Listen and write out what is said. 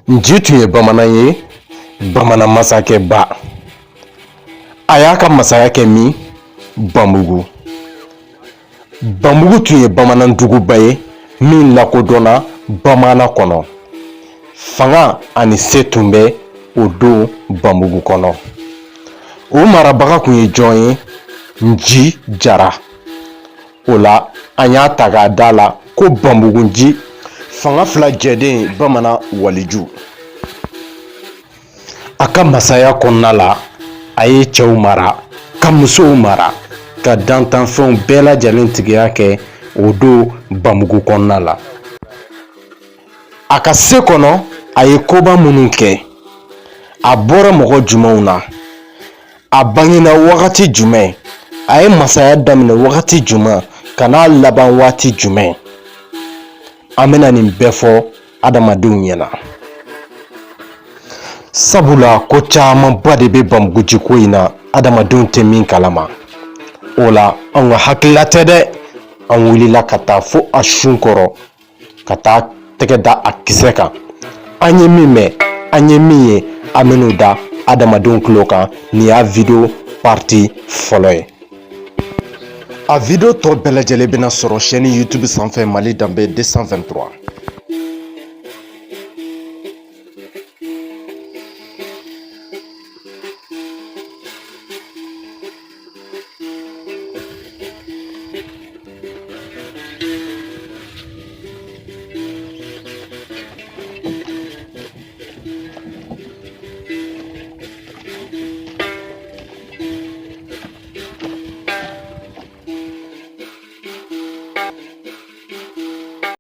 Nci tun ye bamanan ye, bamanan masakɛba. A y'a ka masaya kɛ min? Banbugu. Banbugu tun ye bamanan duguba ye min lakodɔnna bamanan kɔnɔ. Fanga ani se tun bɛ o don Banbugu kɔnɔ. O marabaga tun ye jɔn ye? Nci Jara. O la an y'a ta k'a da la ko Banbugu Nci fanga fila jɛden bamanan waliju. A ka masaya kɔnɔna la, a ye cɛw mara, ka musow mara, ka dantanfɛnw bɛɛ lajɛlen tigiya kɛ o don Banbugu kɔnɔna la. A ka se kɔnɔ, a ye koba minnu kɛ, a bɔra mɔgɔ jumɛnw na, a bangena wagati jumɛn, a ye masaya daminɛ wagati jumɛn ka n'a laban waati jumɛn, an bɛna nin bɛɛ fɔ adamadenw ɲɛna. Sabula ko camanba de bɛ Banbuguci ko in na adamadenw tɛ min kalama. O la anw ka hakilila tɛ dɛ, an wulila ka taa fo a sun kɔrɔ ka taa tɛgɛ da a kisɛ kan. An ye min mɛn, an ye min ye, an bɛn'o da adamadenw tulo kan. Nin y'a video partie fɔlɔ ye. A video tɔ bɛɛ lajɛlen bɛna sɔrɔ chaîne YouTube sanfɛ Mali Danbe 223.